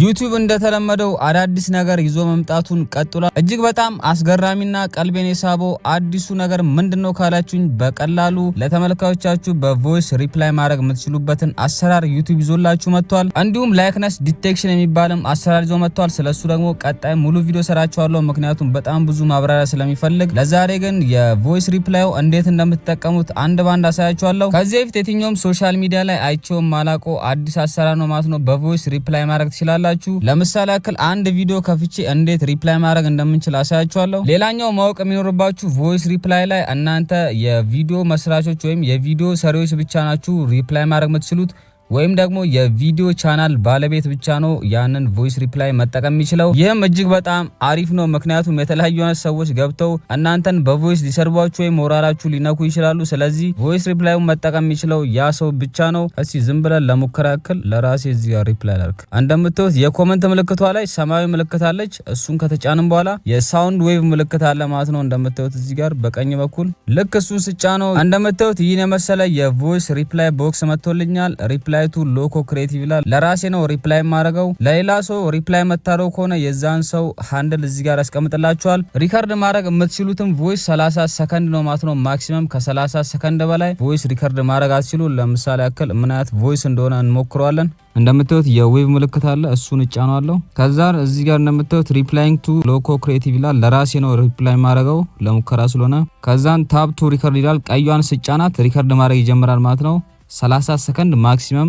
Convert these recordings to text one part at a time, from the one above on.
ዩቲዩብ እንደተለመደው አዳዲስ ነገር ይዞ መምጣቱን ቀጥሏል። እጅግ በጣም አስገራሚና ቀልቤን የሳበው አዲሱ ነገር ምንድነው ካላችሁኝ፣ በቀላሉ ለተመልካቾቻችሁ በ voice reply ማድረግ የምትችሉበትን አሰራር ዩቲዩብ ይዞላችሁ መጥቷል። እንዲሁም likeness detection የሚባልም አሰራር ይዞ መጥቷል። ስለሱ ደግሞ ቀጣይ ሙሉ ቪዲዮ ሰራላችኋለሁ፣ ምክንያቱም በጣም ብዙ ማብራሪያ ስለሚፈልግ። ለዛሬ ግን የ voice reply ኡ እንዴት እንደምትጠቀሙት አንድ ባንድ አሳያችኋለሁ። ከዚህ በፊት የትኛውም social media ላይ አይቼው ማላውቀው አዲስ አሰራር ነው ማለት ነው። በ voice reply ማድረግ ትችላላችሁ። ለምሳሌ ያክል አንድ ቪዲዮ ከፍቼ እንዴት reply ማድረግ እንደምንችል አሳያችኋለሁ። ሌላኛው ማወቅ የሚኖርባችሁ voice reply ላይ እናንተ የቪዲዮ መስራቾች ወይም የቪዲዮ ሰሪዎች ብቻ ናችሁ reply ማድረግ የምትችሉት፣ ወይም ደግሞ የቪዲዮ ቻናል ባለቤት ብቻ ነው ያንን voice reply መጠቀም የሚችለው። ይህም እጅግ በጣም አሪፍ ነው። ምክንያቱም የተለያዩ አይነት ሰዎች ገብተው እናንተን በ voice ሊሰድቧችሁ ወይም ሞራላችሁ ሊነኩ ይችላሉ። ስለዚህ voice reply ኡን መጠቀም የሚችለው ያ ሰው ብቻ ነው። እስቲ ዝም ብለን ለሙከራ ያክል ለራሴ እዚህ ጋር reply ላድርግ። እንደምታዩት የ comment ምልክቷ ላይ ሰማያዊ ምልክት አለች። እሱን ከተጫንም በኋላ የ sound wave ምልክት አለ ማለት ነው። እንደምታዩት እዚህ ጋር በቀኝ በኩል ልክ እሱን ስጫነው እንደምታዩት ይህን የመሰለ የ voice reply box መጥቶልኛል። "Reply to ሎኮ creative" ይላል። ለራሴ ነው reply የማደርገው። ለሌላ ሰው reply የምታደርጉ ከሆነ የዛን ሰው handle እዚህ ጋር ያስቀምጥላችኋል። Record ማድረግ የምትችሉትም voice 30 ሰከንድ ነው ማለት ነው። Maximum ከ30 ሰከንድ በላይ voice record ማድረግ አትችሉ። ለምሳሌ ያክል ምን አይነት voice እንደሆነ እንሞክረዋለን። እንደምታዩት የ wave ምልክት አለ፣ እሱን እጫነዋለሁ። ከዛ እዚህ ጋር እንደምታዩት "Replying to ሎኮ creative" ይላል። ለራሴ ነው reply ማድረገው ለሙከራ ስለሆነ። ከዛን "Tap to record" ይላል። ቀዩን ስጫናት record ማድረግ ይጀምራል ማለት ነው። 30 ሰከንድ maximum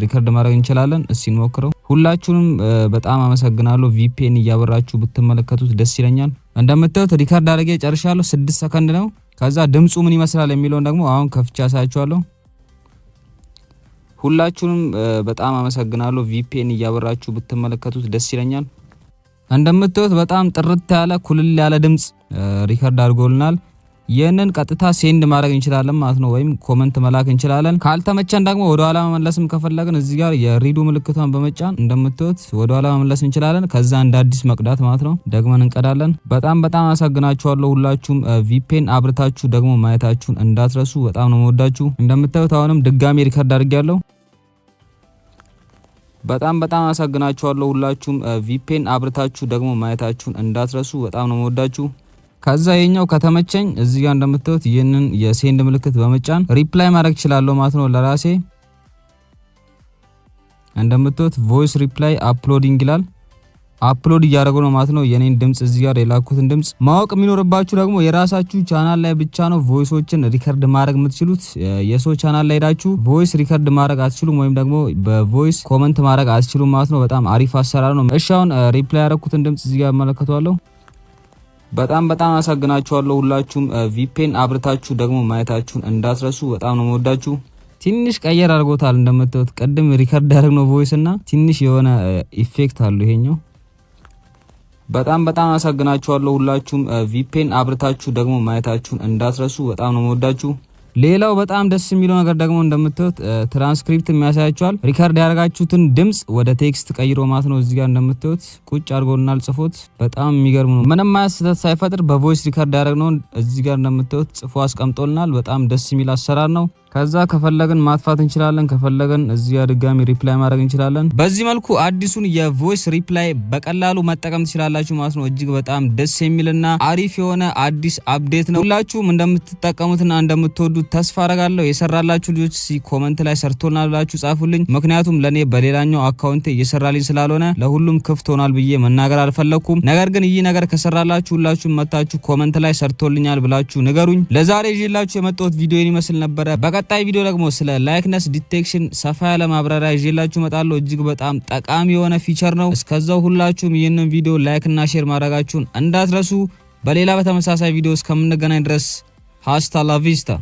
record ማድረግ እንችላለን። እስቲ እንሞክረው። ሁላችሁንም በጣም አመሰግናለሁ። VPN እያበራችሁ ብትመለከቱት ደስ ይለኛል። እንደምታዩት record አድርጌ ጨርሻለሁ። 6 ሰከንድ ነው። ከዛ ድምፁ ምን ይመስላል የሚለውን ደግሞ አሁን ከፍቼ አሳያችኋለሁ። ሁላችሁንም በጣም አመሰግናለሁ። VPN እያበራችሁ ብትመለከቱት ደስ ይለኛል። እንደምታዩት በጣም ጥርት ያለ፣ ኩልል ያለ ድምፅ record አድርጎልናል። ይህንን ቀጥታ send ማድረግ እንችላለን ማለት ነው፣ ወይም comment መላክ እንችላለን። ካልተመቸን ደግሞ ወደ ኋላ መመለስም ከፈለግን እዚህ ጋር የ redo ምልክቷን በመጫን እንደምታዩት ወደ ኋላ መመለስ እንችላለን። ከዛ እንደ አዲስ መቅዳት ማለት ነው። ደግመን እንቀዳለን። በጣም በጣም አመሰግናችኋለሁ። ሁላችሁም VPN አብርታችሁ ደግሞ ማየታችሁን እንዳትረሱ። በጣም ነው የምወዳችሁ። እንደምታዩት አሁንም ድጋሚ record አድርጌያለሁ። በጣም በጣም አመሰግናችኋለሁ። ሁላችሁም VPN አብርታችሁ ደግሞ ማየታችሁን እንዳትረሱ። በጣም ነው የምወዳችሁ። ከዛ ይሄኛው ከተመቸኝ እዚህ ጋር እንደምታዩት ይህንን የ send ምልክት በመጫን reply ማድረግ እችላለሁ ማለት ነው ለራሴ። እንደምታዩት "Voice reply uploading" ይላል። Upload እያደረገ ነው ማለት ነው የኔን ድምጽ፣ እዚህ ጋር የላኩትን ድምጽ። ማወቅ የሚኖርባችሁ ደግሞ የራሳችሁ ቻናል ላይ ብቻ ነው voice ኦችን record ማድረግ የምትችሉት። የሰው ቻናል ላይ ሄዳችሁ voice record ማድረግ አትችሉም፣ ወይም ደግሞ በ voice comment ማድረግ አትችሉም ማለት ነው። በጣም አሪፍ አሰራር ነው። እሺ፣ አሁን reply ያደረኩትን ድምጽ እዚህ ጋር እመለከተዋለሁ። በጣም በጣም አመሰግናችኋለሁ። ሁላችሁም VPN አብርታችሁ ደግሞ ማየታችሁን እንዳትረሱ። በጣም ነው የምወዳችሁ። ትንሽ ቀየር አድርጎታል እንደምታዩት፣ ቅድም record ያደረግነው voice እና ትንሽ የሆነ effect አለው ይሄኛው። በጣም በጣም አመሰግናችኋለሁ። ሁላችሁም VPN አብርታችሁ ደግሞ ማየታችሁን እንዳትረሱ። በጣም ነው የምወዳችሁ። ሌላው በጣም ደስ የሚለው ነገር ደግሞ እንደምታዩት ትራንስክሪፕት የሚያሳያችኋል። Record ያደረጋችሁትን ድምጽ ወደ text ቀይሮ ማለት ነው። እዚህ ጋር እንደምታዩት ቁጭ አድርጎልናል ጽፎት። በጣም የሚገርም ነው። ምንም አይነት ስህተት ሳይፈጥር በ voice record ያደረግነውን እዚህ ጋር እንደምታዩት ጽፎ አስቀምጦልናል። በጣም ደስ የሚል አሰራር ነው። ከዛ ከፈለግን ማጥፋት እንችላለን። ከፈለግን እዚህ ጋር ድጋሚ reply ማድረግ እንችላለን። በዚህ መልኩ አዲሱን የ voice reply በቀላሉ መጠቀም ትችላላችሁ ማለት ነው። እጅግ በጣም ደስ የሚልና አሪፍ የሆነ አዲስ update ነው። ሁላችሁም እንደምትጠቀሙትና እንደምትወዱት ተስፋ አረጋለሁ። የሰራላችሁ ልጆች ሲ comment ላይ ሰርቶልናል ብላችሁ ጻፉልኝ። ምክንያቱም ለእኔ በሌላኛው account ኤ እየሰራልኝ ስላልሆነ ለሁሉም ክፍት ሆኗል ብዬ መናገር አልፈለኩም። ነገር ግን ይህ ነገር ከሰራላችሁ ሁላችሁም መታችሁ comment ላይ ሰርቶልኛል ብላችሁ ንገሩኝ። ለዛሬ ይዤላችሁ የመጣሁት ቪዲዮ ይመስል ነበረ። በቀጣይ ቪዲዮ ደግሞ ስለ likeness detection ሰፋ ያለ ማብራሪያ ይዤላችሁ እመጣለሁ። እጅግ በጣም ጠቃሚ የሆነ feature ነው። እስከዛው ሁላችሁም ይህንን ቪዲዮ like እና share ማድረጋችሁን እንዳትረሱ። በሌላ በተመሳሳይ ቪዲዮ እስከምንገናኝ ድረስ hasta la vista።